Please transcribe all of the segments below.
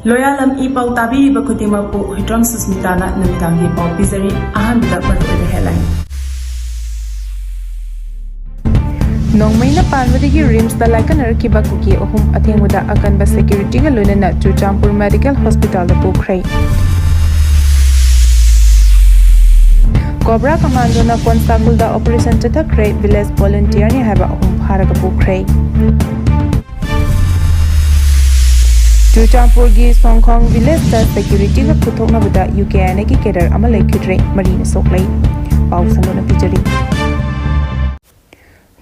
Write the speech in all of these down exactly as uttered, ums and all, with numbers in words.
ꯂꯣꯌꯥꯂꯝ E ꯄꯥꯎ ꯇꯥꯕꯤꯔꯤꯕ ꯈꯨꯗꯤꯡꯃꯛꯄꯨ ꯍꯨꯏꯗ꯭ꯔꯣꯝ ꯁꯨꯁꯃꯤꯇꯥꯅ ꯅꯨꯃꯤꯗꯥꯡꯒꯤ ꯄꯥꯎ ꯄꯤꯖꯔꯤ꯫ ꯑꯍꯥꯟꯕꯗ ꯃꯔꯨꯑꯣꯏꯕ headline꯫ ꯅꯣꯡꯃꯩꯅ ꯄꯥꯟꯕꯗꯒꯤ ꯔꯤꯝꯁꯇ ꯂꯥꯏꯀꯠꯅꯔꯛꯈꯤꯕ ꯀꯨꯀꯤ ꯑꯍꯨꯝ ꯑꯊꯦꯡꯕꯗ ꯑꯀꯟꯕ securityꯒ ꯂꯣꯏꯅꯅ ꯆꯨꯔꯆꯥꯟꯄꯨꯔ medical hospitalꯗ ꯄꯨꯈ꯭ꯔꯦ꯫ ꯀꯣꯕ꯭ꯔꯥ commandoꯅ ꯀꯣꯟꯁꯇꯥꯀꯨꯜꯗ operation ꯆꯠꯊꯈ꯭ꯔꯦ, village volunteerꯅꯤ ꯍꯥꯏꯕ ꯑꯍꯨꯝ ꯐꯥꯔꯒ ꯄꯨꯈ꯭ꯔꯦ꯫ ꯆꯨꯔꯆꯥꯟꯄꯨꯔꯒꯤ ꯁꯣꯡꯈꯣꯡ villageꯇ securityꯒ ꯈꯨꯠꯊꯣꯛꯅꯕꯗ UKINAꯒꯤ cadre ꯑꯃ ꯂꯩꯈꯤꯗ꯭ꯔꯦ, ꯃꯔꯤꯅ ꯁꯣꯛꯂꯦ꯫ ꯄꯥꯎ ꯁꯟꯗꯣꯛꯅ ꯄꯤꯖꯔꯤ꯫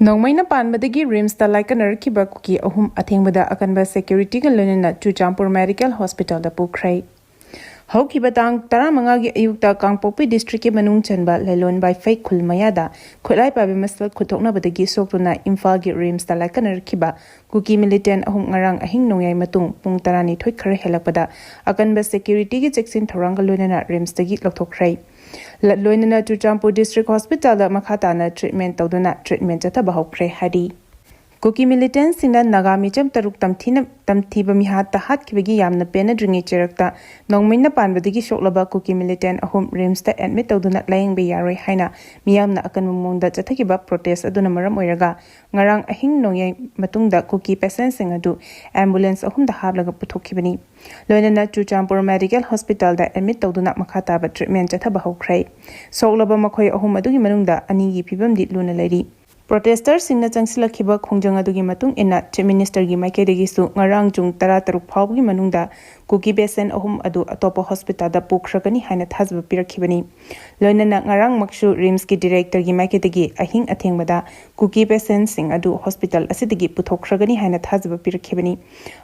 ꯅꯣꯡꯃꯩꯅ ꯄꯥꯟꯕꯗꯒꯤ ꯔꯤꯝꯁꯇ ꯂꯥꯏꯀꯠꯅꯔꯛꯈꯤꯕ ꯀꯨꯀꯤ ꯑꯍꯨꯝ ꯑꯊꯦꯡꯕꯗ ꯑꯀꯟꯕ securityꯒ ꯂꯣꯏꯅꯅ ꯆꯨꯔꯆꯥꯟꯄꯨꯔ medical hospitalꯗ ꯄꯨꯈ꯭ꯔꯦ꯫ ꯍꯧꯈꯤꯕ ꯇꯥꯡ ꯇꯔꯥꯃꯉꯥꯒꯤ ꯑꯌꯨꯛꯇ ꯀꯥꯡꯄꯣꯛꯄꯤ districtꯀꯤ ꯃꯅꯨꯡ ꯆꯟꯕ ꯂꯦꯂꯣꯟ ꯕꯥꯏꯐꯩ ꯈꯨꯜ ꯃꯌꯥꯗ ꯈꯨꯠꯂꯥꯏ ꯄꯥꯏꯕ ꯃꯁꯦꯜ ꯈꯨꯠꯊꯣꯛꯅꯕꯗꯒꯤ ꯁꯣꯛꯇꯨꯅ ꯏꯝꯐꯥꯜꯒꯤ ꯔꯤꯝꯁꯇ ꯂꯥꯏꯀꯠꯅꯔꯛꯈꯤꯕ ꯀꯨꯀꯤ militant ꯑꯍꯨꯝ ꯉꯔꯥꯡ ꯑꯍꯤꯡ ꯅꯣꯡꯌꯥꯏ ꯃꯇꯨꯡ ꯄꯨꯡ ꯇꯔꯥꯅꯤꯊꯣꯏ ꯈꯔ ꯍꯦꯜꯂꯛꯄꯗ ꯑꯀꯟꯕ securityꯒꯤ ꯆꯦꯛꯁꯤꯟ ꯊꯧꯔꯥꯡꯒ ꯂꯣꯏꯅꯅ ꯔꯤꯝꯁꯇꯒꯤ ꯂꯧꯊꯣꯛꯈ꯭ꯔꯦ꯫ ꯂ-, ꯂꯣꯏꯅꯅ ꯆꯨꯔꯆꯥꯟꯄꯨꯔ district hospitalꯗ ꯃꯈꯥ ꯇꯥꯅ treatment ꯇꯧꯗꯨꯅ treatment ꯆꯠꯊꯕ ꯍꯧꯈ꯭ꯔꯦ ꯍꯥꯏꯔꯤ꯫ ꯀꯨꯀꯤ militantꯁꯤꯡꯅ ꯅꯥꯒꯥ ꯃꯤꯆꯝ ꯇꯔꯨꯛ ꯇꯝꯊꯤꯅ-, ꯇꯝꯊꯤꯕ ꯃꯤꯍꯥꯠꯇ ꯍꯥꯠꯈꯤꯕꯒꯤ ꯌꯥꯝꯅ ꯄꯦꯟꯅꯗ꯭ꯔꯤꯉꯩ ꯆꯩꯔꯛꯇ ꯅꯣꯡꯃꯩꯅ ꯄꯥꯟꯕꯗꯒꯤ ꯁꯣꯛꯂꯕ ꯀꯨꯀꯤ militant ꯑꯍꯨꯝ ꯔꯤꯝꯁꯇ admit ꯇꯧꯗꯨꯅ ꯂꯥꯌꯦꯡꯕ ꯌꯥꯔꯣꯏ ꯍꯥꯏꯅ ꯃꯤꯌꯥꯝꯅ ꯑꯀꯟꯕ ꯃꯑꯣꯡꯗ ꯆꯠꯊꯈꯤꯕ protest ꯑꯗꯨꯅ ꯃꯔꯝ ꯑꯣꯏꯔꯒ ꯉꯔꯥꯡ ꯑꯍꯤꯡ ꯅꯣꯡꯌꯥꯏ ꯃꯇꯨꯡꯗ ꯀꯨꯀꯤ patientꯁꯤꯡ ꯑꯗꯨ ambulance ꯑꯍꯨꯝꯗ ꯍꯥꯞꯂꯒ ꯄꯨꯊꯣꯛꯈꯤꯕꯅꯤ꯫ ꯂꯣꯏꯅꯅ ꯆꯨꯔꯆꯥꯟꯄꯨꯔ medical hospitalꯗ admit ꯇꯧꯗꯨꯅ ꯃꯈꯥ ꯇꯥꯕ treatment ꯆꯠꯊꯕ ꯍꯧꯈ꯭ꯔꯦ꯫ ꯁꯣꯛꯂꯕ ꯃꯈꯣꯏ ꯑꯍꯨꯝ ꯑꯗꯨꯒꯤ ꯃꯅꯨꯡꯗ ꯑꯅꯤꯒꯤ ꯐꯤꯕꯝꯗꯤ ꯂꯨꯅ ꯂꯩꯔꯤ꯫ Protesterꯁꯤꯡꯅ ꯆꯪꯁꯤꯜꯂꯛꯈꯤꯕ ꯈꯣꯡꯖꯪ ꯑꯗꯨꯒꯤ ꯃꯇꯨꯡ ꯏꯟꯅ Chief Ministerꯒꯤ ꯃꯥꯏꯀꯩꯗꯒꯤꯁꯨ ꯉꯔꯥꯡ ꯖꯨꯟ ꯇꯔꯥꯇꯔꯨꯛ ꯐꯥꯎꯕꯒꯤ ꯃꯅꯨꯡꯗ ꯀꯨꯀꯤ patient ꯑꯍꯨꯝ ꯑꯗꯨ ꯑꯇꯣꯞꯄ hospitalꯗ ꯄꯨꯈ꯭ꯔꯒꯅꯤ ꯍꯥꯏꯅ ꯊꯥꯖꯕ ꯄꯤꯔꯛꯈꯤꯕꯅꯤ꯫ ꯂꯣꯏꯅꯅ ꯉꯔꯥꯡꯃꯛꯁꯨ ꯔꯤꯝꯁꯀꯤ directorꯒꯤ ꯃꯥꯏꯀꯩꯗꯒꯤ ꯑꯍꯤꯡ ꯑꯊꯦꯡꯕꯗ ꯀꯨꯀꯤ patientꯁꯤꯡ ꯑꯗꯨ hospital ꯑꯁꯤꯗꯒꯤ ꯄꯨꯊꯣꯛꯈ꯭ꯔꯒꯅꯤ ꯍꯥꯏꯅ ꯊꯥꯖꯕ ꯄꯤꯔꯛꯈꯤꯕꯅꯤ꯫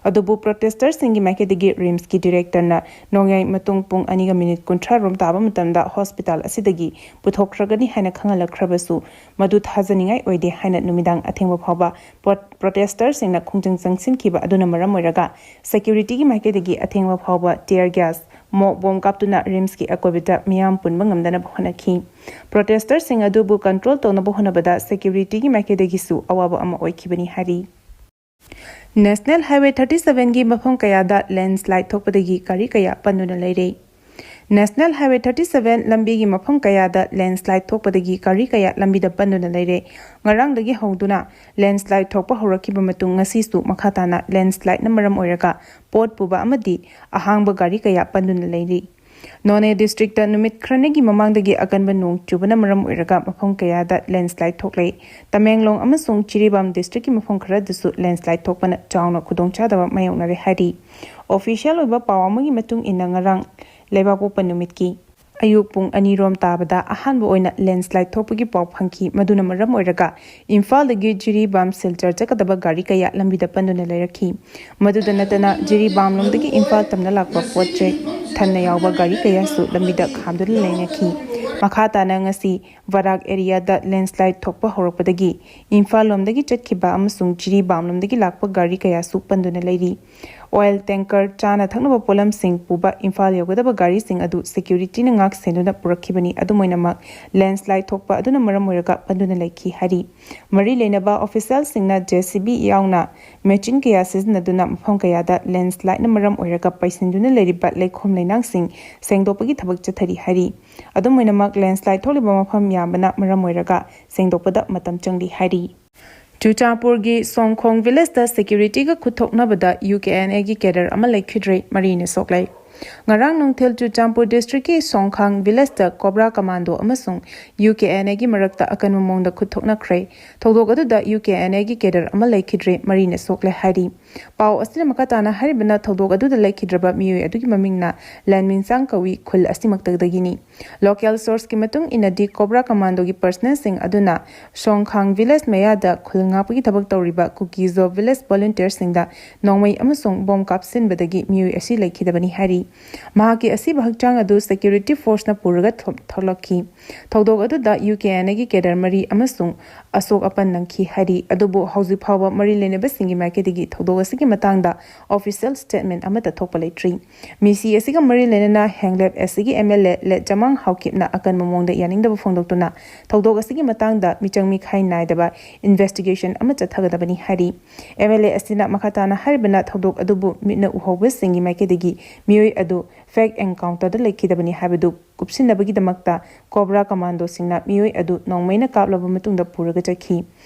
ꯑꯗꯨꯕꯨ protesterꯁꯤꯡꯒꯤ ꯃꯥꯏꯀꯩꯗꯒꯤ ꯔꯤꯝꯁꯀꯤ directorꯅ ꯅꯣꯡꯌꯥꯏ ꯃꯇꯨꯡ ꯄꯨꯡ ꯑꯅꯤꯒ minute ꯀꯨꯟꯊ꯭ꯔꯥ ꯔꯣꯝ ꯇꯥꯕ ꯃꯇꯝꯗ hospital ꯑꯁꯤꯗꯒꯤ ꯄꯨꯊꯣꯛꯈ꯭ꯔꯒꯅꯤ ꯍꯥꯏꯅ ꯈꯪꯍꯜꯂꯛꯈ꯭ꯔꯕꯁꯨ, ꯃꯗꯨ ꯊꯥꯖꯅꯤꯡꯉꯥꯏ ꯑꯣꯏꯗꯦ ꯍꯥꯏꯅ ꯅꯨꯃꯤꯗꯥꯡ ꯑꯊꯦꯡꯕ ꯐꯥꯎꯕ ꯄ꯭ꯔꯣ-, protesterꯁꯤꯡꯅ ꯈꯣꯡꯖꯪ ꯆꯪꯁꯤꯟꯈꯤꯕ ꯑꯗꯨꯅ ꯃꯔꯝ ꯑꯣꯏꯔꯒ securityꯒꯤ ꯃꯥꯏꯀꯩꯗꯒꯤ ꯑꯊꯦꯡꯕ ꯐꯥꯎꯕ tear gas, ꯃꯣꯞ ꯕꯣꯝ ꯀꯥꯞꯇꯨꯅ ꯔꯤꯝꯁꯀꯤ ꯑꯀꯣꯏꯕꯗ ꯃꯤꯌꯥꯝ ꯄꯨꯟꯕ ꯉꯝꯗꯅꯕ ꯍꯣꯠꯅꯈꯤ꯫ Protesterꯁꯤꯡ ꯑꯗꯨꯕꯨ control ꯇꯧꯅꯕ ꯍꯣꯠꯅꯕꯗ securityꯒꯤ ꯃꯥꯏꯀꯩꯗꯒꯤꯁꯨ ꯑꯋꯥꯕ ꯑꯃ ꯑꯣꯏꯈꯤꯕꯅꯤ ꯍꯥꯏꯔꯤ꯫ National Highway thirty seven ꯒꯤ ꯃꯐꯝ ꯀꯌꯥꯗ ꯂꯦꯟꯁ꯭ꯂꯥꯏꯗ ꯊꯣꯛꯄꯗꯒꯤ ꯒꯥꯔꯤ ꯀꯌꯥ ꯄꯟꯗꯨꯅ ꯂꯩꯔꯦ꯫ National Highway thirty seven ꯂꯝꯕꯤꯒꯤ ꯃꯐꯝ ꯀꯌꯥꯗ ꯂꯦꯟꯁ꯭ꯂꯥꯏꯗ ꯊꯣꯛꯄꯗꯒꯤ ꯒꯥꯔꯤ ꯀꯌꯥ ꯂꯝꯕꯤꯗ ꯄꯟꯗꯨꯅ ꯂꯩꯔꯦ꯫ ꯉꯔꯥꯡꯗꯒꯤ ꯍꯧꯗꯨꯅ ꯂꯦꯟꯁ꯭ꯂꯥꯏꯗ ꯊꯣꯛꯄ ꯍꯧꯔꯛꯈꯤꯕ ꯃꯇꯨꯡ ꯉꯁꯤꯁꯨ ꯃꯈꯥ ꯇꯥꯅ ꯂꯦꯟꯁ꯭ꯂꯥꯏꯗꯅ ꯃꯔꯝ ꯑꯣꯏꯔꯒ ꯄꯣꯠ ꯄꯨꯕ ꯑꯃꯗꯤ ꯑꯍꯥꯡꯕ ꯒꯥꯔꯤ ꯀꯌꯥ ꯄꯟꯗꯨꯅ ꯂꯩꯔꯤ꯫ ꯅꯣꯅꯦ ꯗꯤꯁꯇ꯭ꯔꯤꯛꯇ ꯅꯨꯃꯤꯠ ꯈꯔꯅꯤꯒꯤ ꯃꯃꯥꯡꯗꯒꯤ ꯑꯀꯟꯕ ꯅꯣꯡ ꯆꯨꯕꯅ ꯃꯔꯝ ꯑꯣꯏꯔꯒ ꯃꯐꯝ ꯀꯌꯥꯗ ꯂꯦꯟꯁ꯭ꯂꯥꯏꯗ ꯊꯣꯛꯂꯦ꯫ ꯇꯃꯦꯡꯂꯣꯡ ꯑꯃꯁꯨꯡ ꯖꯤꯔꯤꯕꯥꯝ ꯗꯤꯁꯇ꯭ꯔꯤꯛꯀꯤ ꯃꯐꯝ ꯈꯔꯗꯁꯨ ꯂꯦꯟꯁ꯭ꯂꯥꯏꯗ ꯊꯣꯛꯄꯅ ꯆꯥꯎꯅ ꯈꯨꯗꯣꯡꯆꯥꯗꯕ ꯃꯥꯌꯣꯛꯅꯔꯦ ꯍꯥꯏꯔꯤ꯫ ꯑꯣꯐꯤꯁꯤꯌꯦꯜ ꯑꯣꯏꯕ ꯄꯥꯎ ꯑꯃꯒꯤ ꯃꯇꯨꯡ ꯏꯟꯅ ꯉꯔꯥꯡ ꯂꯩꯕꯥꯛꯄꯣꯛꯄ ꯅꯨꯃꯤꯠꯀꯤ ꯑꯌꯨꯛ ꯄꯨꯡ ꯑꯅꯤ ꯔꯣꯝ ꯇꯥꯕꯗ ꯑꯍꯥꯟꯕ ꯑꯣꯏꯅ ꯂꯦꯟꯁ꯭ꯂꯥꯏꯗ ꯊꯣꯛꯄꯒꯤ ꯄꯥꯎ ꯐꯪꯈꯤ꯫ ꯃꯗꯨꯅ ꯃꯔꯝ ꯑꯣꯏꯔꯒ ꯏꯝꯐꯥꯜꯗꯒꯤ ꯖꯤꯔꯤꯕꯥꯝ ꯁꯤꯜꯆꯔ ꯆꯠꯀꯗꯕ ꯒꯥꯔꯤ ꯀꯌꯥ ꯂꯝꯕꯤꯗ ꯄꯟꯗꯨꯅ ꯂꯩꯔꯛꯈꯤ꯫ ꯃꯗꯨꯗ ꯅꯠꯇꯅ ꯖꯤꯔꯤꯕꯥꯝꯂꯣꯝꯗꯒꯤ ꯏꯝꯐꯥꯜ ꯇꯝꯅ ꯂꯥꯛꯄ ꯄꯣꯠ ꯆꯩ ꯊꯟꯅ ꯌꯥꯎꯕ ꯒꯥꯔꯤ ꯀꯌꯥꯁꯨ ꯂꯝꯕꯤꯗ ꯈꯥꯝꯗꯨꯅ ꯂꯩꯅꯈꯤ꯫ ꯃꯈꯥ ꯇꯥꯅ ꯉꯁꯤ ꯕꯔꯥꯛ ꯑꯦꯔꯤꯌꯥꯗ ꯂꯦꯟꯁ꯭ꯂꯥꯏꯗ ꯊꯣꯛꯄ ꯍꯧꯔꯛꯄꯗꯒꯤ ꯏꯝꯐꯥꯜ ꯂꯣꯝꯗꯒꯤ ꯆꯠꯈꯤꯕ ꯑꯃꯁꯨꯡ ꯖꯤꯔꯤꯕꯥꯝ ꯂꯣꯝꯗꯒꯤ ꯂꯥꯛꯄ ꯒꯥꯔꯤ ꯀꯌꯥꯁꯨ ꯄꯟꯗꯨꯅ ꯂꯩꯔꯤ꯫ ꯑꯣꯏꯜ ꯇꯦꯡꯀꯔ, ꯆꯥꯅ ꯊꯛꯅꯕ ꯄꯣꯠꯂꯝꯁꯤꯡ ꯄꯨꯕ ꯏꯝꯐꯥꯜ ꯌꯧꯒꯗꯕ ꯒꯥꯔꯤꯁꯤꯡ ꯑꯗꯨ ꯁꯦꯀ꯭ꯌꯨꯔꯤꯇꯤꯅ ꯉꯥꯛ ꯁꯦꯟꯗꯨꯅ ꯄꯨꯔꯛꯈꯤꯕꯅꯤ꯫ ꯑꯗꯨꯝ ꯑꯣꯏꯅꯃꯛ, ꯂꯦꯟꯁ꯭ꯂꯥꯏꯗ ꯊꯣꯛꯄ ꯑꯗꯨꯅ ꯃꯔꯝ ꯑꯣꯏꯔꯒ ꯄꯟꯗꯨꯅ ꯂꯩꯈꯤ ꯍꯥꯏꯔꯤ꯫ ꯃꯔꯤ ꯂꯩꯅꯕ ꯑꯣꯐꯤꯁꯤꯌꯦꯜꯁꯤꯡꯅ ꯖꯦ ꯁꯤ ꯕꯤ ꯌꯥꯎꯅ ꯃꯦꯆꯤꯟ ꯀꯌꯥ ꯁꯤꯖꯤꯟꯅꯗꯨꯅ ꯃꯐꯝ ꯀꯌꯥꯗ ꯂꯦꯟꯁ꯭ꯂꯥꯏꯗꯅ ꯃꯔꯝ ꯑꯣꯏꯔꯒ ꯄꯩꯁꯤꯟꯗꯨꯅ ꯂꯩꯔꯤꯕ ꯂꯩꯈꯣꯝ ꯂꯩꯅꯥꯡꯁꯤꯡ ꯁꯦꯡꯗꯣꯛꯄꯒꯤ ꯊꯕꯛ ꯆꯠꯊꯔꯤ ꯍꯥꯏꯔꯤ꯫ ꯑꯗꯨꯝ ꯑꯣꯏꯅꯃꯛ, ꯂꯦꯟꯁ꯭ꯂꯥꯏꯗ ꯊꯣꯛꯂꯤꯕ ꯃꯐꯝ ꯌꯥꯝꯕꯅ ꯃꯔꯝ ꯑꯣꯏꯔꯒ ꯁꯦꯡꯗꯣꯛꯄꯗ ꯃꯇꯝ ꯆꯪꯂꯤ ꯍꯥꯏꯔꯤ꯫ ꯆꯨꯔꯆꯥꯟꯄꯨꯔꯒꯤ ꯁꯣꯡꯈꯣꯡ ꯚꯤꯂꯦꯖꯇ ꯁꯦꯀ꯭ꯌꯨꯔꯤꯇꯤꯒ ꯈꯨꯠ ꯊꯣꯛꯅꯕꯗ ꯌꯨ ꯀꯦ ꯑꯦꯟ ꯑꯦꯒꯤ ꯀꯦꯗꯔ ꯑꯃ ꯂꯩꯈꯤꯗ꯭ꯔꯦ, ꯃꯔꯤꯅ ꯁꯣꯛꯂꯦ꯫ ꯉꯔꯥꯡ ꯅꯨꯡꯊꯤꯜ ꯆꯨꯔꯆꯥꯟꯄꯨꯔ ꯗꯤꯁꯇ꯭ꯔꯤꯛꯀꯤ ꯁꯣꯡꯈꯥꯡ ꯚꯤꯂꯦꯖꯇ ꯀꯣꯕ꯭ꯔꯥ ꯀꯃꯥꯟꯗꯣ ꯑꯃꯁꯨꯡ ꯌꯨ ꯀꯦ ꯑꯦꯟ ꯑꯦꯒꯤ ꯃꯔꯛꯇ ꯑꯀꯟꯕ ꯃꯑꯣꯡꯗ ꯈꯨꯠ ꯊꯣꯛꯅꯈ꯭ꯔꯦ꯫ ꯊꯧꯗꯣꯛ ꯑꯗꯨꯗ ꯌꯨ ꯀꯦ ꯑꯦꯟ ꯑꯦꯒꯤ ꯀꯦꯗꯔ ꯑꯃ ꯂꯩꯈꯤꯗ꯭ꯔꯦ, ꯃꯔꯤꯅ ꯁꯣꯛꯂꯦ ꯍꯥꯏꯔꯤ꯫ ꯄꯥꯎ ꯑꯁꯤꯅ ꯃꯈꯥ ꯇꯥꯅ ꯍꯥꯏꯔꯤꯕꯅ, ꯊꯧꯗꯣꯛ ꯑꯗꯨꯗ ꯂꯩꯈꯤꯗ꯭ꯔꯕ ꯃꯤꯑꯣꯏ ꯑꯗꯨꯒꯤ ꯃꯃꯤꯡꯅ ꯂꯦꯟꯃꯤꯟꯁꯥꯡ ꯀꯧꯏ, ꯈꯨꯜ ꯑꯁꯤꯃꯛꯇꯗꯒꯤꯅꯤ꯫ ꯂꯣꯀꯦꯜ ꯁꯣꯔꯁꯀꯤ ꯃꯇꯨꯡ ꯏꯟꯅꯗꯤ, ꯀꯣꯕ꯭ꯔꯥ ꯀꯃꯥꯟꯗꯣꯒꯤ ꯄꯔꯁꯅꯦꯜꯁꯤꯡ ꯑꯗꯨꯅ ꯁꯣꯡꯈꯥꯡ ꯚꯤꯂꯦꯖ ꯃꯌꯥꯗ ꯈꯨꯜ ꯉꯥꯛꯄꯒꯤ ꯊꯕꯛ ꯇꯧꯔꯤꯕ ꯀꯨꯀꯤꯖꯣ ꯚꯤꯂꯦꯖ ꯚꯣꯂꯨꯟꯇꯤꯌꯔꯁꯤꯡꯗ ꯅꯣꯡꯃꯩ ꯑꯃꯁꯨꯡ ꯕꯣꯝ ꯀꯥꯞꯁꯤꯟꯕꯗꯒꯤ ꯃꯤꯑꯣꯏ ꯑꯁꯤ ꯂꯩꯈꯤꯗꯕꯅꯤ ꯍꯥꯏꯔꯤ꯫ ꯃꯍꯥꯛꯀꯤ ꯑꯁꯤꯕ ꯍꯛꯆꯥꯡ ꯑꯗꯨ ꯁꯦꯀ꯭ꯌꯨꯔꯤꯇꯤ ꯐꯣꯔꯁꯅ ꯄꯨꯔꯒ ꯊꯣꯛ- ꯊꯣꯛꯂꯛꯈꯤ꯫ ꯊꯧꯗꯣꯛ ꯑꯗꯨꯗ ꯌꯨ ꯀꯦ ꯑꯦꯟ ꯑꯦꯒꯤ ꯀꯦꯗꯔ ꯃꯔꯤ ꯑꯃꯁꯨꯡ ꯑꯁꯣꯛ ꯑꯄꯟ ꯅꯪꯈꯤ ꯍꯥꯏꯔꯤ꯫ ꯑꯗꯨꯕꯨ ꯍꯧꯖꯤꯛ ꯐꯥꯎꯕ ꯃꯔꯤ ꯂꯩꯅꯕꯁꯤꯡꯒꯤ ꯃꯥꯏꯀꯩꯗꯒꯤ ꯊꯧꯗꯣꯛ ꯑꯁꯤꯒꯤ ꯃꯇꯥꯡꯗ ꯑꯣꯐꯤꯁꯤꯌꯦꯜ ꯁ꯭ꯇꯦꯠꯃꯦꯟ ꯑꯃꯠꯇ ꯊꯣꯛꯄ ꯂꯩꯇ꯭ꯔꯤ꯫ ꯃꯤꯁꯤ ꯑꯁꯤꯒ ꯃꯔꯤ ꯂꯩꯅꯅ ꯍꯦꯡꯂꯦꯞ ꯑꯦꯁ ꯁꯤꯒꯤ ꯑꯦꯝ ꯑꯦꯜ ꯑꯦ ꯂꯦꯠ ꯖꯃꯥꯡ ꯍꯥꯎꯀꯤꯞꯅ ꯑꯀꯟꯕ ꯃꯑꯣꯡꯗ ꯌꯥꯅꯤꯡꯗꯕ ꯐꯣꯡꯗꯣꯛꯇꯨꯅ ꯊꯧꯗꯣꯛ ꯑꯁꯤꯒꯤ ꯃꯇꯥꯡꯗ ꯃꯤꯆꯪ ꯃꯤꯈꯥꯏ ꯅꯥꯏꯗꯕ ꯏꯟꯚꯦꯁꯇꯤꯒꯦꯁꯟ ꯑꯃ ꯆꯠꯊꯒꯗꯕꯅꯤ ꯍꯥꯏꯔꯤ꯫ ꯑꯦꯝ ꯑꯦꯜ ꯑꯦ ꯑꯁꯤꯅ ꯃꯈꯥ ꯇꯥꯅ ꯍꯥꯏꯔꯤꯕꯅ ꯊꯧꯗꯣꯛ ꯑꯗꯨꯕꯨ ꯃꯤꯠꯅ ꯎꯍꯧꯕꯁꯤꯡꯒꯤ ꯃꯥꯏꯀꯩꯗꯒꯤ ꯃꯤꯑꯣꯏ ꯑꯗꯨ ꯐꯦꯛ ꯑꯦꯟꯀꯥꯎꯟꯇꯔꯗ ꯂꯩꯈꯤꯗꯕꯅꯤ ꯍꯥꯏꯕꯗꯨ ꯀꯨꯞꯁꯤꯟꯅꯕꯒꯤꯗꯃꯛꯇ ꯀꯣꯕ꯭ꯔꯥ ꯀꯃꯥꯟꯗꯣꯁꯤꯡꯅ ꯃꯤꯑꯣꯏ ꯑꯗꯨ ꯅꯣꯡꯃꯩꯅ ꯀꯥꯞꯂꯕ ꯃꯇꯨꯡꯗ ꯄꯨꯔꯒ ꯆꯠꯈꯤ꯫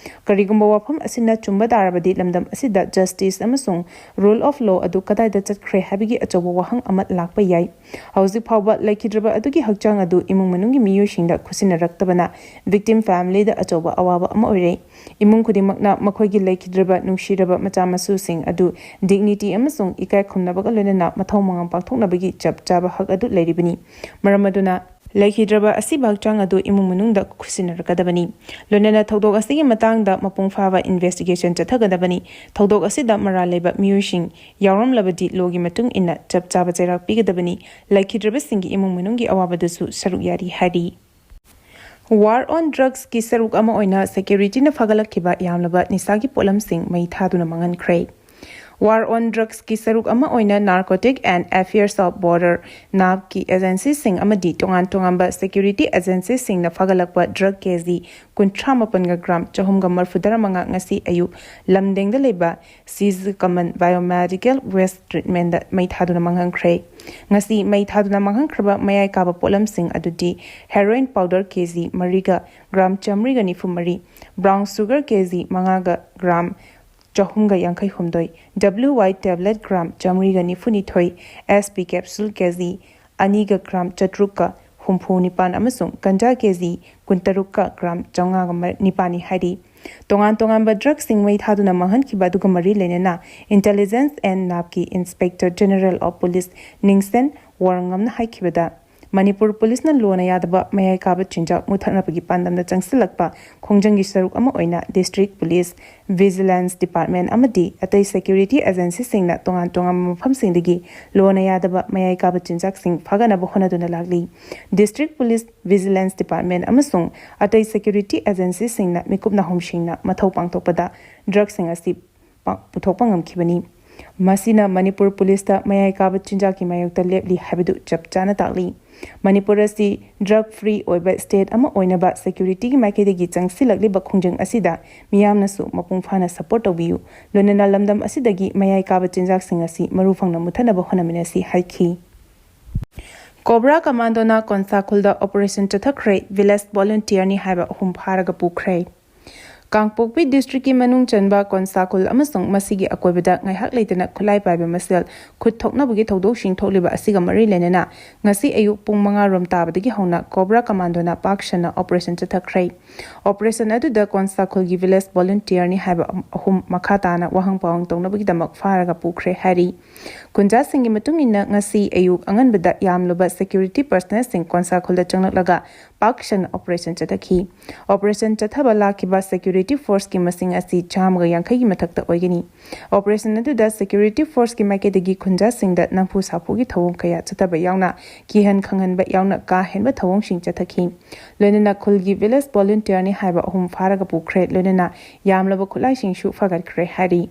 ꯀꯔꯤꯒꯨꯝꯕ ꯋꯥꯐꯝ ꯑꯁꯤꯅ ꯆꯨꯝꯕ ꯇꯥꯔꯕꯗꯤ ꯂꯝꯗꯝ ꯑꯁꯤꯗ ꯖꯁꯇꯤꯁ ꯑꯃꯁꯨꯡ ꯔꯨꯜ ꯑꯣꯐ ꯂꯣ ꯑꯗꯨ ꯀꯗꯥꯏꯗ ꯆꯠꯈ꯭ꯔꯦ ꯍꯥꯏꯕꯒꯤ ꯑꯆꯧꯕ ꯋꯥꯍꯪ ꯑꯃ ꯂꯥꯛꯄ ꯌꯥꯏ꯫ ꯍꯧꯖꯤꯛ ꯐꯥꯎꯕ ꯂꯩꯈꯤꯗ꯭ꯔꯕ ꯑꯗꯨꯒꯤ ꯍꯛꯆꯥꯡ ꯑꯗꯨ ꯏꯃꯨꯡ ꯃꯅꯨꯡꯒꯤ ꯃꯤꯑꯣꯏꯁꯤꯡꯗ ꯈꯨꯠꯁꯤꯟꯅꯔꯛꯇꯕꯅ ꯚꯤꯛꯇꯤꯝ ꯐꯦꯃꯤꯂꯤꯗ ꯑꯆꯧꯕ ꯑꯋꯥꯕ ꯑꯃ ꯑꯣꯏꯔꯦ꯫ ꯏꯃꯨꯡ ꯈꯨꯗꯤꯡꯃꯛꯅ ꯃꯈꯣꯏꯒꯤ ꯂꯩꯈꯤꯗ꯭ꯔꯕ ꯅꯨꯡꯁꯤꯔꯕ ꯃꯆꯥ ꯃꯁꯨꯁꯤꯡ ꯑꯗꯨ ꯗꯤꯒꯅꯤꯇꯤ ꯑꯃꯁꯨꯡ ꯏꯀꯥꯏ ꯈꯨꯝꯅꯕꯒ ꯂꯣꯏꯅꯅ ꯃꯊꯧ ꯃꯉꯝ ꯄꯥꯡꯊꯣꯛꯅꯕꯒꯤ ꯆꯞ ꯆꯥꯕ ꯍꯛ ꯑꯗꯨ ꯂꯩꯔꯤꯕꯅꯤ꯫ ꯃꯔꯝ ꯑꯗꯨꯅ ꯂꯩꯈꯤꯗ꯭ꯔꯕ ꯑꯁꯤꯕ ꯍꯛꯆꯥꯡ ꯑꯗꯨ ꯏꯃꯨꯡ ꯃꯅꯨꯡꯗ ꯈꯨꯠꯁꯤꯟꯅꯔꯛꯀꯗꯕꯅꯤ꯫ ꯂꯣꯏꯅꯅ ꯊꯧꯗꯣꯛ ꯑꯁꯤꯒꯤ ꯃꯇꯥꯡꯗ ꯃꯄꯨꯡ ꯐꯥꯕ ꯏꯟꯚꯦꯁꯇꯤꯒꯦꯁꯟ ꯆꯠꯊꯒꯗꯕꯅꯤ꯫ ꯊꯧꯗꯣꯛ ꯑꯁꯤꯗ ꯃꯔꯥꯜ ꯂꯩꯕ ꯃꯤꯑꯣꯏꯁꯤꯡ ꯌꯥꯎꯔꯝꯂꯕꯗꯤ ꯂꯣꯒꯤ ꯃꯇꯨꯡ ꯏꯟꯅ ꯆꯞ ꯆꯥꯕ ꯆꯩꯔꯥꯛ ꯄꯤꯒꯗꯕꯅꯤ꯫ ꯂꯩꯈꯤꯗ꯭ꯔꯕꯁꯤꯡꯒꯤ ꯏꯃꯨꯡ ꯃꯅꯨꯡꯒꯤ ꯑꯋꯥꯕꯗꯁꯨ ꯁꯔꯨꯛ ꯌꯥꯔꯤ ꯍꯥꯏꯔꯤ꯫ ꯋꯥꯔ ꯑꯣꯟ ꯗ꯭ꯔꯒꯁꯀꯤ ꯁꯔꯨꯛ ꯑꯃ ꯑꯣꯏꯅ ꯁꯦꯀ꯭ꯌꯨꯔꯤꯇꯤꯅ ꯐꯒꯠꯂꯛꯈꯤꯕ ꯌꯥꯝꯂꯕ ꯅꯤꯁꯥꯒꯤ ꯄꯣꯠꯂꯝꯁꯤꯡ ꯃꯩ ꯊꯥꯗꯨꯅ ꯃꯥꯡꯍꯟꯈ꯭ꯔꯦ꯫ ꯋꯥꯔ ꯑꯣꯟ ꯗ꯭ꯔꯒꯁꯀꯤ ꯁꯔꯨꯛ ꯑꯃ ꯑꯣꯏꯅ ꯅꯥꯔꯀꯣꯇꯤꯛ ꯑꯦꯟ ꯑꯦꯐꯤꯌꯔꯁ ꯑꯣꯐ ꯕꯣꯔꯗꯔ, ꯅꯥꯞꯀꯤ ꯑꯦꯖꯦꯟꯁꯤꯁꯤꯡ ꯑꯃꯗꯤ ꯇꯣꯉꯥꯟ ꯇꯣꯉꯥꯟꯕ ꯁꯦꯀ꯭ꯌꯨꯔꯤꯇꯤ ꯑꯦꯖꯦꯟꯁꯤꯁꯤꯡꯅ ꯐꯒꯠꯂꯛꯄ ꯗ꯭ꯔꯒ ꯀꯦ ꯖꯤ ꯀꯨꯟꯊ꯭ꯔꯥ ꯃꯥꯄꯟꯒ ꯒ꯭ꯔꯥꯝ ꯆꯍꯨꯝꯒ ꯃꯔꯤꯐꯨ ꯇꯔꯥ ꯃꯉꯥ ꯉꯁꯤ ꯑꯌꯨꯛ ꯂꯝꯗꯦꯡꯗ ꯂꯩꯕ ꯁꯤꯖ ꯀꯃꯟ ꯕꯥꯏꯑꯣꯃꯦꯗꯤꯀꯦꯜ ꯋꯦꯁ ꯇ꯭ꯔꯤꯠꯃꯦꯟꯗ ꯃꯩ ꯊꯥꯗꯨꯅ ꯃꯥꯡꯍꯟꯈ꯭ꯔꯦ꯫ ꯉꯁꯤ ꯃꯩ ꯊꯥꯗꯨꯅ ꯃꯥꯡꯍꯟꯈ꯭ꯔꯕ ꯃꯌꯥꯏ ꯀꯥꯕ ꯄꯣꯠꯂꯝꯁꯤꯡ ꯑꯗꯨꯗꯤ ꯍꯦꯔꯣꯏꯟ ꯄꯥꯎꯗꯔ ꯀꯦ ꯖꯤ ꯃꯔꯤꯒ ꯒ꯭ꯔꯥꯝ ꯆꯥꯃꯔꯤꯒ ꯅꯤꯐꯨ ꯃꯔꯤ, ꯕ꯭ꯔꯥꯎꯟ ꯁꯨꯒꯔ ꯀꯦ ꯖꯤ ꯃꯉꯥꯒ ꯒ꯭ꯔꯥꯝ ꯆꯍꯨꯝꯒ ꯌꯥꯡꯈꯩ ꯍꯨꯝꯗꯣꯏ, ꯗꯕ꯭ꯂꯤꯎ ꯋꯥꯏ ꯇꯦꯕ꯭ꯂꯦꯠ ꯒ꯭ꯔꯥꯝ ꯆꯥꯃꯔꯤꯒ ꯅꯤꯐꯨ ꯅꯤꯊꯣꯏ, ꯑꯦꯁ ꯄꯤ ꯀꯦꯞꯁꯨꯜ ꯀꯦ ꯖꯤ ꯑꯅꯤꯒ ꯒ꯭ꯔꯥꯝ ꯆꯥꯇ꯭ꯔꯨꯛꯀ ꯍꯨꯝꯐꯨ ꯅꯤꯄꯥꯟ ꯑꯃꯁꯨꯡ ꯒꯟꯖꯥ ꯀꯦ ꯖꯤ ꯀꯨꯟꯇꯔꯨꯛꯀ ꯒ꯭ꯔꯥꯝ ꯆꯥꯃꯉꯥꯒ ꯅꯤꯄꯥꯟꯅꯤ ꯍꯥꯏꯔꯤ꯫ ꯇꯣꯉꯥꯟ ꯇꯣꯉꯥꯟꯕ ꯗ꯭ꯔꯒꯁꯤꯡ ꯃꯩ ꯊꯥꯗꯨꯅ ꯃꯥꯡꯍꯟꯈꯤꯕ ꯑꯗꯨꯒ ꯃꯔꯤ ꯂꯩꯅꯅ ꯏꯟꯇꯦꯂꯤꯖꯦꯟꯁ ꯑꯦꯟ ꯅꯥꯞꯀꯤ inspector general of police Ningshen ꯋꯥꯔꯉꯝꯅ ꯍꯥꯏꯈꯤꯕꯗ, ꯃꯅꯤꯄꯨꯔ ꯄꯨꯂꯤꯁꯅ ꯂꯣꯅ ꯌꯥꯗꯕ ꯃꯌꯥꯏ ꯀꯥꯕ ꯆꯤꯟꯖꯥꯛ ꯃꯨꯊꯠꯅꯕꯒꯤ ꯄꯥꯟꯗꯝꯗ ꯆꯪꯁꯤꯜꯂꯛꯄ ꯈꯣꯡꯖꯪꯒꯤ ꯁꯔꯨꯛ ꯑꯃ ꯑꯣꯏꯅ district police, vigilance department ꯑꯃꯗꯤ ꯑꯇꯩ security agencyꯁꯤꯡꯅ ꯇꯣꯉꯥꯟ ꯇꯣꯉꯥꯟꯕ ꯃꯐꯝꯁꯤꯡꯗꯒꯤ ꯂꯣꯅ ꯌꯥꯗꯕ ꯃꯌꯥꯏ ꯀꯥꯕ ꯆꯤꯟꯖꯥꯛꯁꯤꯡ ꯐꯥꯒꯠꯅꯕ ꯍꯣꯠꯅꯗꯨꯅ ꯂꯥꯛꯂꯤ꯫ District police, vigilance department ꯑꯃꯁꯨꯡ ꯑꯇꯩ security agencyꯁꯤꯡꯅ ꯃꯤꯀꯨꯞ ꯅꯥꯍꯨꯝꯁꯤꯡꯅ ꯃꯊꯧ ꯄꯥꯡꯊꯣꯛꯄꯗ ꯗ꯭ꯔꯒꯁꯤꯡ ꯑꯁꯤ ꯄꯥ-, ꯄꯨꯊꯣꯛꯄ ꯉꯝꯈꯤꯕꯅꯤ꯫ ꯃꯁꯤꯅ ꯃꯅꯤꯄꯨꯔ ꯄꯨꯂꯤꯁꯇ ꯃꯌꯥꯏ ꯀꯥꯕ ꯆꯤꯟꯖꯥꯛꯀꯤ ꯃꯥꯌꯣꯛꯇ ꯂꯦꯞꯂꯤ ꯍꯥꯏꯕꯗꯨ ꯆꯞ ꯆꯥꯅ ꯇꯥꯛꯂꯤ꯫ ꯃꯅꯤꯄꯨꯔ ꯑꯁꯤ drug free ꯑꯣꯏꯕ state ꯑꯃ ꯑꯣꯏꯅꯕ securityꯒꯤ ꯃꯥꯏꯀꯩꯗꯒꯤ ꯆꯪꯁꯤꯜꯂꯛꯂꯤꯕ ꯈꯣꯡꯖꯪ ꯑꯁꯤꯗ ꯃꯤꯌꯥꯝꯅꯁꯨ ꯃꯄꯨꯡ ꯐꯥꯅ support ꯇꯧꯕꯤꯌꯨ꯫ ꯂꯣꯏꯅꯅ ꯂꯝꯗꯝ ꯑꯁꯤꯗꯒꯤ ꯃꯌꯥꯏ ꯀꯥꯕ ꯆꯤꯟꯖꯥꯛꯁꯤꯡ ꯑꯁꯤ ꯃꯔꯨ ꯐꯪꯅ ꯃꯨꯊꯠꯅꯕ ꯍꯣꯠꯅꯃꯤꯟꯅꯁꯤ ꯍꯥꯏꯈꯤ꯫ ꯀꯣꯕ꯭ꯔꯥ ꯀꯃꯥꯟꯗꯣꯅ ꯀꯣꯟꯁꯥꯈꯨꯜꯗ operation ꯆꯠꯊꯈ꯭ꯔꯦ, village volunteerꯅꯤ ꯍꯥꯏꯕ ꯑꯍꯨꯝ ꯐꯥꯔꯒ ꯄꯨꯈ꯭ꯔꯦ꯫ ꯀꯥꯡꯄꯣꯛꯄꯤ districtꯀꯤ ꯃꯅꯨꯡ ꯆꯟꯕ ꯀꯣꯟꯁꯥꯈꯨꯜ ꯑꯃꯁꯨꯡ ꯃꯁꯤꯒꯤ ꯑꯀꯣꯏꯕꯗ ꯉꯥꯏꯍꯥꯛ ꯂꯩꯇꯅ ꯈꯨꯠꯂꯥꯏ ꯄꯥꯏꯕ ꯃꯁꯦꯜ ꯈꯨꯠ ꯊꯣꯛꯅꯕꯒꯤ ꯊꯧꯗꯣꯛꯁꯤꯡ ꯊꯣꯛꯂꯤꯕ ꯑꯁꯤꯒ ꯃꯔꯤ ꯂꯩꯅꯅ ꯉꯁꯤ ꯑꯌꯨꯛ ꯄꯨꯡ ꯃꯉꯥ ꯔꯣꯝ ꯇꯥꯕꯗꯒꯤ ꯍꯧꯅ ꯀꯣꯕ꯭ꯔꯥ ꯀꯃꯥꯟꯗꯣꯅ ꯄꯥꯛ ꯁꯟꯅ operation ꯆꯠꯊꯈ꯭ꯔꯦ꯫ Operation ꯑꯗꯨꯗ ꯀꯣꯟꯁꯥꯈꯨꯜꯒꯤ village volunteerꯅꯤ ꯍꯥꯏꯕ ꯑꯍꯨꯝ ꯃꯈꯥ ꯇꯥꯅ ꯋꯥꯍꯪ ꯄꯥꯎꯍꯪ ꯇꯧꯅꯕꯒꯤꯗꯃꯛ ꯐꯥꯔꯒ ꯄꯨꯈ꯭ꯔꯦ ꯍꯥꯏꯔꯤ꯫ ꯈꯨꯟꯖꯥꯁꯤꯡꯒꯤ ꯃꯇꯨꯡ ꯏꯟꯅ ꯉꯁꯤ ꯑꯌꯨꯛ ꯑꯉꯟꯕꯗ ꯌꯥꯝꯂꯕ security personnelꯁꯤꯡ ꯀꯣꯟꯁꯥꯈꯨꯜꯗ ꯆꯪꯂꯛꯂꯒ ꯄꯥꯛ ꯁꯟꯅ operation ꯆꯠꯊꯈꯤ꯫ Operation ꯆꯠꯊꯕ ꯂꯥꯛꯈꯤꯕ security forceꯀꯤ ꯃꯁꯤꯡ ꯑꯁꯤ ꯆꯥꯝꯃꯒ ꯌꯥꯡꯈꯩꯒꯤ ꯃꯊꯛꯇ ꯑꯣꯏꯒꯅꯤ꯫ Operation ꯑꯗꯨꯗ security forceꯀꯤ ꯃꯥꯏꯀꯩꯗꯒꯤ ꯈꯨꯟꯖꯥꯁꯤꯡꯗ ꯅꯝꯐꯨ ꯁꯥꯐꯨꯒꯤ ꯊꯧꯑꯣꯡ ꯀꯌꯥ ꯆꯠꯊꯕ ꯌꯥꯎꯅ ꯀꯤꯍꯟ ꯈꯪꯍꯟꯕ ꯌꯥꯎꯅ ꯀꯥ ꯍꯦꯟꯕ ꯊꯧꯑꯣꯡꯁꯤꯡ ꯆꯠꯊꯈꯤ꯫ ꯂꯣꯏꯅꯅ ꯈꯨꯜꯒꯤ village volunteerꯅꯤ ꯍꯥꯏꯕ ꯑꯍꯨꯝ ꯐꯥꯔꯒ ꯄꯨꯈ꯭ꯔꯦ, ꯂꯣꯏꯅꯅ ꯌꯥꯝꯂꯕ ꯈꯨꯠꯂꯥꯏꯁꯤꯡꯁꯨ ꯐꯥꯒꯠꯈ꯭ꯔꯦ ꯍꯥꯏꯔꯤ꯫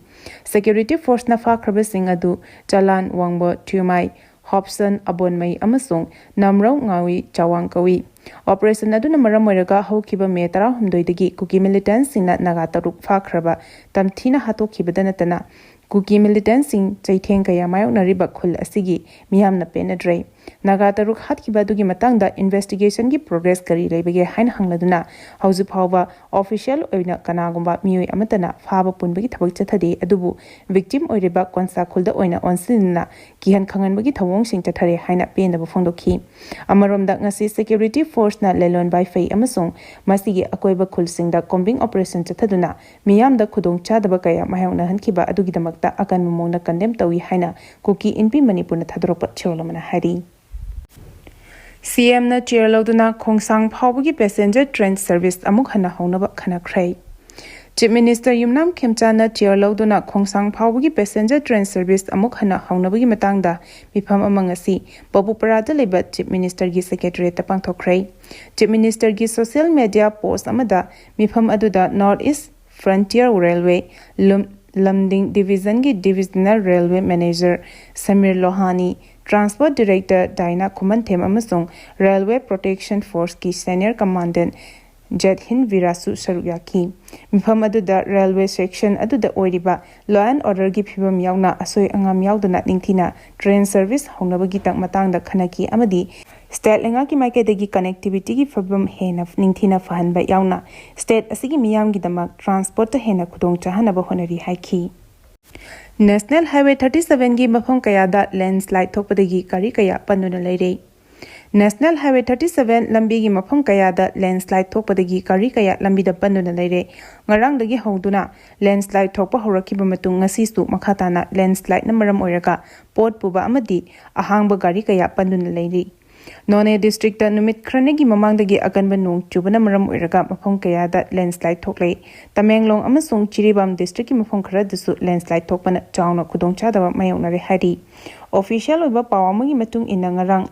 Security forceꯅ ꯐꯥꯈ꯭ꯔꯕꯁꯤꯡ ꯑꯗꯨ ꯆꯂꯥꯟ ꯋꯥꯡꯕꯣ ꯊ꯭ꯌꯨꯃꯥꯏ, ꯍꯣꯞꯁꯟ ꯑꯕꯣꯟꯃꯩ ꯑꯃꯁꯨꯡ ꯅꯝꯔꯧ ꯉꯥꯋꯤ ꯆꯥꯋꯥꯡ ꯀꯧꯏ꯫ Operation ꯑꯗꯨꯅ ꯃꯔꯝ ꯑꯣꯏꯔꯒ ꯍꯧꯈꯤꯕ ꯃꯦ ꯇꯔꯥꯍꯨꯝꯗꯣꯏꯗꯒꯤ ꯀꯨꯀꯤ militantꯁꯤꯡꯅ ꯅꯥꯒꯥ ꯇꯔꯨꯛ ꯐꯥꯈ꯭ꯔꯕ ꯇꯝꯊꯤꯅ ꯍꯥꯠꯇꯣꯛꯈꯤꯕꯗ ꯅꯠꯇꯅ ꯀꯨꯀꯤ militantꯁꯤꯡ ꯆꯩꯊꯦꯡ ꯀꯌꯥ ꯃꯥꯌꯣꯛꯅꯔꯤꯕ ꯈꯨꯜ ꯑꯁꯤꯒꯤ ꯃꯤꯌꯥꯝꯅ ꯄꯦꯟꯅꯗ꯭ꯔꯦ꯫ ꯅꯥꯒꯥ ꯇꯔꯨꯛ ꯍꯥꯠꯈꯤꯕ ꯑꯗꯨꯒꯤ ꯃꯇꯥꯡꯗ investigationꯒꯤ progress ꯀꯔꯤ ꯂꯩꯕꯒꯦ ꯍꯥꯏꯅ ꯍꯪꯂꯗꯨꯅ ꯍꯧꯖꯤꯛ ꯐꯥꯎꯕ official ꯑꯣꯏꯅ ꯀꯅꯥꯒꯨꯝꯕ ꯃꯤꯑꯣꯏ ꯑꯃꯠꯇꯅ ꯐꯥꯕ ꯄꯨꯟꯕꯒꯤ ꯊꯕꯛ ꯆꯠꯊꯗꯦ, ꯑꯗꯨꯕꯨ victim ꯑꯣꯏꯔꯤꯕ ꯀꯣꯟꯁꯥ ꯈꯨꯜꯗ ꯑꯣꯏꯅ ꯑꯣꯟꯁꯤꯟꯗꯨꯅ ꯀꯤꯍꯟ ꯈꯪꯍꯟꯕꯒꯤ ꯊꯧꯑꯣꯡꯁꯤꯡ ꯆꯠꯊꯔꯦ ꯍꯥꯏꯅ ꯄꯦꯟꯗꯕ ꯐꯣꯡꯗꯣꯛꯈꯤ꯫ ꯑꯃꯔꯣꯝꯗ ꯉꯁꯤ security forceꯅ ꯂꯦꯂꯣꯟ ꯕꯥꯏꯐꯩ ꯑꯃꯁꯨꯡ ꯃꯁꯤꯒꯤ ꯑꯀꯣꯏꯕ ꯈꯨꯜꯁꯤꯡꯗ combing operation ꯆꯠꯊꯗꯨꯅ ꯃꯤꯌꯥꯝꯗ ꯈꯨꯗꯣꯡꯆꯥꯗꯕ ꯀꯌꯥ ꯃꯥꯌꯣꯛꯅꯍꯟꯈꯤꯕ ꯑꯗꯨꯒꯤꯗꯃꯛꯇ ꯑꯀꯟꯕ ꯃꯑꯣꯡꯗ condemn ꯇꯧꯏ ꯍꯥꯏꯅ ꯀꯨꯀꯤ ꯏꯟꯄꯤ ꯃꯅꯤꯄꯨꯔꯅ ꯊꯥꯗꯣꯔꯛꯄ ꯊꯧꯔꯝ ꯑꯃꯅ ꯍꯥꯏꯔꯤ꯫ ꯁꯤ ꯑꯦꯝꯅ ꯆꯤꯌꯔ ꯂꯧꯗꯨꯅ ꯈꯣꯡꯁꯥꯡ ꯐꯥꯎꯕꯒꯤ ꯄꯦꯁꯦꯟꯖꯔ ꯇ꯭ꯔꯦꯟ ꯁꯔꯚꯤꯁ ꯑꯃꯨꯛ ꯍꯟꯅ ꯍꯧꯅꯕ ꯈꯟꯅꯈ꯭ꯔꯦ꯫ ꯆꯤꯐ ꯃꯤꯅꯤꯁꯇꯔ ꯌꯨꯝꯅꯥꯝ ꯈꯦꯝꯆꯥꯟꯅ ꯆꯤꯌꯔ ꯂꯧꯗꯨꯅ ꯈꯣꯡꯁꯥꯡ ꯐꯥꯎꯕꯒꯤ ꯄꯦꯁꯦꯟꯖꯔ ꯇ꯭ꯔꯦꯟ ꯁꯔꯚꯤꯁ ꯑꯃꯨꯛ ꯍꯟꯅ ꯍꯧꯅꯕꯒꯤ ꯃꯇꯥꯡꯗ ꯃꯤꯐꯝ ꯑꯃ ꯉꯁꯤ ꯕꯕꯨꯄꯔꯥꯗ ꯂꯩꯕ ꯆꯤꯐ ꯃꯤꯅꯤꯁꯇꯔꯒꯤ ꯁꯦꯀ꯭ꯔꯦꯇꯔꯤꯌꯦꯠꯇ ꯄꯥꯡꯊꯣꯛꯈ꯭ꯔꯦ꯫ ꯆꯤꯐ ꯃꯤꯅꯤꯁꯇꯔꯒꯤ ꯁꯣꯁꯤꯌꯦꯜ ꯃꯦꯗꯤꯌꯥ ꯄꯣꯁ ꯑꯃꯗ ꯃꯤꯐꯝ ꯑꯗꯨꯗ north east frontier railway Lumding ꯗꯤꯚꯤꯖꯟꯒꯤ divisional railway manager Samir Lohani, transport director Daina Khumanthem ꯑꯃꯁꯨꯡ ꯔꯦꯜꯋꯦ ꯄ꯭ꯔꯣꯇꯦꯛꯁꯟ ꯐꯣꯔꯁꯀꯤ ꯁꯦꯅꯤꯌꯔ ꯀꯃꯥꯟꯗꯦꯟ ꯖꯦꯠ ꯍꯤꯟ ꯚꯤꯔꯥꯁꯨ ꯁꯔꯨꯛ ꯌꯥꯈꯤ꯫ ꯃꯤꯐꯝ ꯑꯗꯨꯗ ꯔꯦꯜꯋꯦ ꯁꯦꯛꯁꯟ ꯑꯗꯨꯗ ꯑꯣꯏꯔꯤꯕ ꯂꯣ ꯑꯦꯟ ꯑꯣꯔꯗꯔꯒꯤ ꯐꯤꯕꯝ ꯌꯥꯎꯅ ꯑꯁꯣꯏ ꯑꯉꯥꯝ ꯌꯥꯎꯗꯅ ꯅꯤꯡꯊꯤꯅ ꯇ꯭ꯔꯦꯟ ꯁꯔꯚꯤꯁ ꯍꯧꯅꯕꯒꯤ ꯇꯛ-, ꯃꯇꯥꯡꯗ ꯈꯟꯅꯈꯤ ꯑꯃꯗꯤ ꯁ꯭ꯇꯦꯠ ꯂꯩꯉꯥꯛꯀꯤ ꯃꯥꯏꯀꯩꯗꯒꯤ ꯀꯅꯦꯛꯇꯤꯚꯤꯇꯤꯒꯤ ꯐꯤꯕꯝ ꯍꯦꯟꯅ ꯅꯤꯡꯊꯤꯅ ꯐꯍꯟꯕ ꯌꯥꯎꯅ ꯁ꯭ꯇꯦꯠ ꯑꯁꯤꯒꯤ ꯃꯤꯌꯥꯝꯒꯤꯗꯃꯛ ꯇ꯭ꯔꯥꯟꯁꯄꯣꯔꯠꯇ ꯍꯦꯟꯅ ꯈꯨꯗꯣꯡ ꯆꯥꯍꯟꯅꯕ ꯍꯣꯠꯅꯔꯤ ꯍꯥꯏꯈꯤ꯫ ꯅꯦꯁꯅꯦꯜ ꯍꯥꯏꯋꯦ ꯊꯥꯔꯇꯤ ꯁꯚꯦꯟꯒꯤ ꯃꯐꯝ ꯀꯌꯥꯗ ꯂꯦꯟꯁꯂꯥꯏꯠ ꯊꯣꯛꯄꯗꯒꯤ ꯒꯥꯔꯤ ꯀꯌꯥ ꯄꯟꯗꯨꯅ ꯂꯩꯔꯦ꯫ ꯅꯦꯁꯅꯦꯜ ꯍꯥꯏꯋꯦ ꯊꯥꯔꯇꯤ ꯁꯚꯦꯟ ꯂꯝꯕꯤꯒꯤ ꯃꯐꯝ ꯀꯌꯥꯗ ꯂꯦꯟꯁꯂꯥꯏꯠ ꯊꯣꯛꯄꯗꯒꯤ ꯒꯥꯔꯤ ꯀꯌꯥ ꯂꯝꯕꯤꯗ ꯄꯟꯗꯨꯅ ꯂꯩꯔꯦ꯫ ꯉꯔꯥꯡꯗꯒꯤ ꯍꯧꯗꯨꯅ ꯂꯦꯟꯁꯂꯥꯏꯠ ꯊꯣꯛꯄ ꯍꯧꯔꯛꯈꯤꯕ ꯃꯇꯨꯡ ꯉꯁꯤꯁꯨ ꯃꯈꯥ ꯇꯥꯅ ꯂꯦꯟꯁꯂꯥꯏꯠꯅ ꯃꯔꯝ ꯑꯣꯏꯔꯒ ꯄꯣꯠ ꯄꯨꯕ ꯑꯃꯗꯤ ꯑꯍꯥꯡꯕ ꯒꯥꯔꯤ ꯀꯌꯥ ꯄꯟꯗꯨꯅ ꯂꯩꯔꯤ꯫ ꯅꯣꯅꯦ ꯗꯤꯁꯇ꯭ꯔꯤꯛꯇ ꯅꯨꯃꯤꯠ ꯈꯔꯅꯤꯒꯤ ꯃꯃꯥꯡꯗꯒꯤ ꯑꯀꯟꯕ ꯅꯣꯡ ꯆꯨꯕꯅ ꯃꯔꯝ ꯑꯣꯏꯔꯒ ꯃꯐꯝ ꯀꯌꯥꯗ ꯂꯦꯟꯁꯂꯥꯏꯠ ꯊꯣꯛꯂꯦ꯫ ꯇꯃꯦꯡꯂꯣꯡ ꯑꯃꯁꯨꯡ ꯖꯤꯔꯤꯕꯥꯝ ꯗꯤꯁꯇ꯭ꯔꯤꯛꯀꯤ ꯃꯐꯝ ꯈꯔꯗꯁꯨ ꯂꯦꯟꯁꯂꯥꯏꯠ ꯊꯣꯛꯄꯅ ꯆꯥꯎꯅ ꯈꯨꯗꯣꯡꯆꯥꯗꯕ ꯃꯥꯌꯣꯛꯅꯔꯦ ꯍꯥꯏꯔꯤ꯫ ꯑꯣꯐꯤꯁꯤꯌꯦꯜ ꯑꯣꯏꯕ ꯄꯥꯎ ꯑꯃꯒꯤ ꯃꯇꯨꯡ ꯏꯟꯅ ꯉꯔꯥꯡ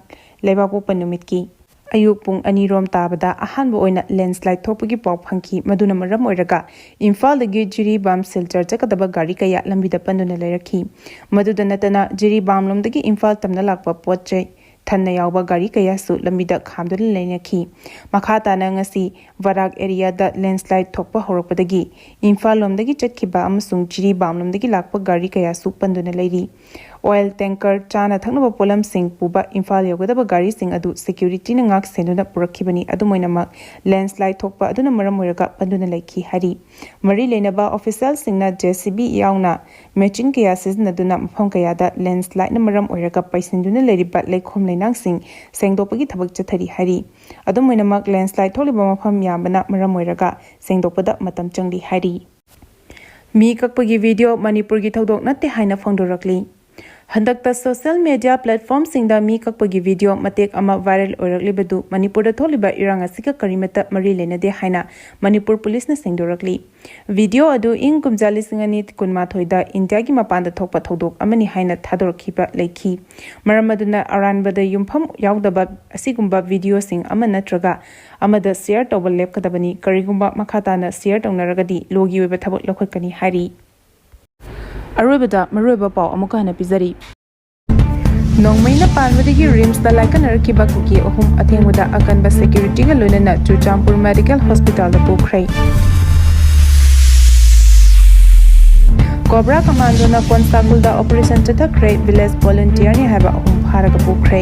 ꯂꯩꯕꯥꯛꯄꯣꯛꯄ ꯅꯨꯃꯤꯠꯀꯤ ꯑꯌꯨꯛ ꯄꯨꯡ ꯑꯅꯤ ꯔꯣꯝ ꯇꯥꯕꯗ ꯑꯍꯥꯟꯕ ꯑꯣꯏꯅ ꯂꯦꯟꯁꯂꯥꯏꯠ ꯊꯣꯛꯄꯒꯤ ꯄꯥꯎ ꯐꯪꯈꯤ꯫ ꯃꯗꯨꯅ ꯃꯔꯝ ꯑꯣꯏꯔꯒ ꯏꯝꯐꯥꯜꯗꯒꯤ ꯖꯤꯔꯤꯕꯥꯝ ꯁꯤꯜꯆꯔ ꯆꯠꯀꯗꯕ ꯒꯥꯔꯤ ꯀꯌꯥ ꯂꯝꯕꯤꯗ ꯄꯟꯗꯨꯅ ꯂꯩꯔꯛꯈꯤ꯫ ꯃꯗꯨꯗ ꯅꯠꯇꯅ ꯖꯤꯔꯤꯕꯥꯝ ꯂꯣꯝꯗꯒꯤ ꯏꯝꯐꯥꯜ ꯇꯝꯅ ꯂꯥꯛꯄ ꯄꯣꯠ ꯆꯩ ꯊꯟꯅ ꯌꯥꯎꯕ ꯒꯥꯔꯤ ꯀꯌꯥꯁꯨ ꯂꯝꯕꯤꯗ ꯈꯥꯝꯗꯨꯅ ꯂꯩꯅꯈꯤ꯫ ꯃꯈꯥ ꯇꯥꯅ ꯉꯁꯤ ꯕꯔꯥꯛ ꯑꯦꯔꯤꯌꯥꯗ ꯂꯦꯟꯁꯂꯥꯏꯠ ꯊꯣꯛꯄ ꯍꯧꯔꯛꯄꯗꯒꯤ ꯏꯝꯐꯥꯜ ꯂꯣꯝꯗꯒꯤ ꯆꯠꯈꯤꯕ ꯑꯃꯁꯨꯡ ꯖꯤꯔꯤꯕꯥꯝ ꯂꯣꯝꯗꯒꯤ ꯂꯥꯛꯄ ꯒꯥꯔꯤ ꯀꯌꯥꯁꯨ ꯄꯟꯗꯨꯅ ꯂꯩꯔꯤ꯫ ꯑꯣꯏꯜ ꯇꯦꯡꯀꯔ, ꯆꯥꯅ ꯊꯛꯅꯕ ꯄꯣꯠꯂꯝꯁꯤꯡ ꯄꯨꯕ ꯏꯝꯐꯥꯜ ꯌꯧꯒꯗꯕ ꯒꯥꯔꯤꯁꯤꯡ ꯑꯗꯨ ꯁꯦꯀ꯭ꯌꯨꯔꯤꯇꯤꯅ ꯉꯥꯛ ꯁꯦꯟꯗꯨꯅ ꯄꯨꯔꯛꯈꯤꯕꯅꯤ꯫ ꯑꯗꯨꯝ ꯑꯣꯏꯅꯃꯛ, ꯂꯦꯟꯁꯂꯥꯏꯠ ꯊꯣꯛꯄ ꯑꯗꯨꯅ ꯃꯔꯝ ꯑꯣꯏꯔꯒ ꯄꯟꯗꯨꯅ ꯂꯩꯈꯤ ꯍꯥꯏꯔꯤ꯫ ꯃꯔꯤ ꯂꯩꯅꯕ ꯑꯣꯐꯤꯁꯤꯌꯦꯜꯁꯤꯡꯅ ꯖꯦ ꯁꯤ ꯕꯤ ꯌꯥꯎꯅ ꯃꯦꯆꯤꯟ ꯀꯌꯥ ꯁꯤꯖꯤꯟꯅꯗꯨꯅ ꯃꯐꯝ ꯀꯌꯥꯗ ꯂꯦꯟꯁꯂꯥꯏꯠꯅ ꯃꯔꯝ ꯑꯣꯏꯔꯒ ꯄꯩꯁꯤꯟꯗꯨꯅ ꯂꯩꯔꯤꯕ ꯂꯩꯈꯣꯝ ꯂꯩꯅꯥꯡꯁꯤꯡ ꯁꯦꯡꯗꯣꯛꯄꯒꯤ ꯊꯕꯛ ꯆꯠꯊꯔꯤ ꯍꯥꯏꯔꯤ꯫ ꯑꯗꯨꯝ ꯑꯣꯏꯅꯃꯛ, ꯂꯦꯟꯁꯂꯥꯏꯠ ꯊꯣꯛꯂꯤꯕ ꯃꯐꯝ ꯌꯥꯝꯕꯅ ꯃꯔꯝ ꯑꯣꯏꯔꯒ ꯁꯦꯡꯗꯣꯛꯄꯗ ꯃꯇꯝ ꯆꯪꯂꯤ ꯍꯥꯏꯔꯤ꯫ ꯃꯤ ꯀꯛꯄꯒꯤ ꯚꯤꯗꯤꯑꯣ ꯃꯅꯤꯄꯨꯔꯒꯤ ꯊꯧꯗꯣꯛ ꯅꯠꯇꯦ ꯍꯥꯏꯅ ꯐꯣꯡꯗꯣꯔꯛꯂꯤ꯫ ꯍꯟꯗꯛꯇ social media platformꯁꯤꯡꯗ ꯃꯤ ꯀꯛꯄꯒꯤ video ꯃꯇꯦꯛ ꯑꯃ viral ꯑꯣꯏꯔꯛꯂꯤꯕꯗꯨ ꯃꯅꯤꯄꯨꯔꯗ ꯊꯣꯛꯂꯤꯕ ꯏꯔꯥꯡ ꯑꯁꯤꯒ ꯀꯔꯤꯃꯠꯇ ꯃꯔꯤ ꯂꯩꯅꯗꯦ ꯍꯥꯏꯅ ꯃꯅꯤꯄꯨꯔ ꯄꯨꯂꯤꯁꯅ ꯁꯦꯡꯗꯣꯔꯛꯂꯤ꯫ Video ꯑꯗꯨ ꯏꯪ ꯀꯨꯝꯖꯥ ꯂꯤꯁꯤꯡ ꯑꯅꯤ ꯀꯨꯟꯃꯥꯊꯣꯏꯗ ꯏꯟꯗꯤꯌꯥꯒꯤ ꯃꯄꯥꯟꯗ ꯊꯣꯛꯄ ꯊꯧꯗꯣꯛ ꯑꯃꯅꯤ ꯍꯥꯏꯅ ꯊꯥꯗꯣꯔꯛꯈꯤꯕ ꯂꯩꯈꯤ꯫ ꯃꯔꯝ ꯑꯗꯨꯅ ꯑꯔꯥꯟꯕꯗ ꯌꯨꯝꯐꯝ ꯌꯥꯎꯗꯕ ꯑꯁꯤꯒꯨꯝꯕ videoꯁꯤꯡ ꯑꯃ ꯅꯠꯇ꯭ꯔꯒ ꯑꯃꯗ share ꯇꯧꯕ ꯂꯦꯞꯀꯗꯕꯅꯤ꯫ ꯀꯔꯤꯒꯨꯝꯕ ꯃꯈꯥ ꯇꯥꯅ share ꯇꯧꯅꯔꯒꯗꯤ lawꯒꯤ ꯑꯣꯏꯕ ꯊꯕꯛ ꯂꯧꯈꯠꯀꯅꯤ ꯍꯥꯏꯔꯤ꯫ ꯑꯔꯣꯏꯕꯗ ꯃꯔꯨꯑꯣꯏꯕ ꯄꯥꯎ ꯑꯃꯨꯛꯀ ꯍꯟꯅ ꯄꯤꯖꯔꯤ꯫ ꯅꯣꯡꯃꯩꯅ ꯄꯥꯟꯕꯗꯒꯤ RIMSꯇ ꯂꯥꯏꯀꯠꯅꯔꯛꯈꯤꯕ ꯀꯨꯀꯤ ꯑꯍꯨꯝ ꯑꯊꯦꯡꯕꯗ ꯑꯀꯟꯕ securityꯒ ꯂꯣꯏꯅꯅ ꯆꯨꯔꯆꯥꯟꯄꯨꯔ Medical Hospitalꯗ ꯄꯨꯈ꯭ꯔꯦ꯫ Cobra Commandoꯅ ꯀꯣꯟꯁꯇꯥꯀꯨꯜꯗ operation ꯆꯠꯊꯈ꯭ꯔꯦ, village volunteerꯅꯤ ꯍꯥꯏꯕ ꯑꯍꯨꯝ ꯐꯥꯔꯒ ꯄꯨꯈ꯭ꯔꯦ꯫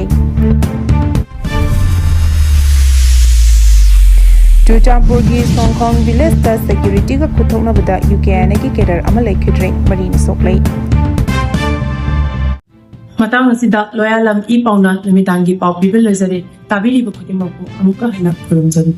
ꯆꯨꯔꯆꯥꯟꯄꯨꯔꯒꯤ ꯁꯣꯡꯈꯣꯡ villageꯇ securityꯒ ꯈꯨꯠꯊꯣꯛꯅꯕꯗ UKNAꯒꯤ cadre ꯑꯃ ꯂꯩꯈꯤꯗ꯭ꯔꯦ, ꯃꯔꯤꯅ ꯁꯣꯛꯂꯦ꯫ ꯃꯇꯥꯡ ꯑꯁꯤꯗ ꯂꯣꯌꯥꯂꯝ ꯏ ꯄꯥꯎꯅ ꯅꯨꯃꯤꯗꯥꯡꯒꯤ ꯄꯥꯎ ꯄꯤꯕ ꯂꯣꯏꯖꯔꯦ꯫ ꯇꯥꯕꯤꯔꯤꯕ ꯈꯨꯗꯤꯡꯃꯛꯄꯨ ꯑꯃꯨꯛꯀ ꯍꯟꯅ ꯈꯨꯔꯨꯝꯖꯔꯤ꯫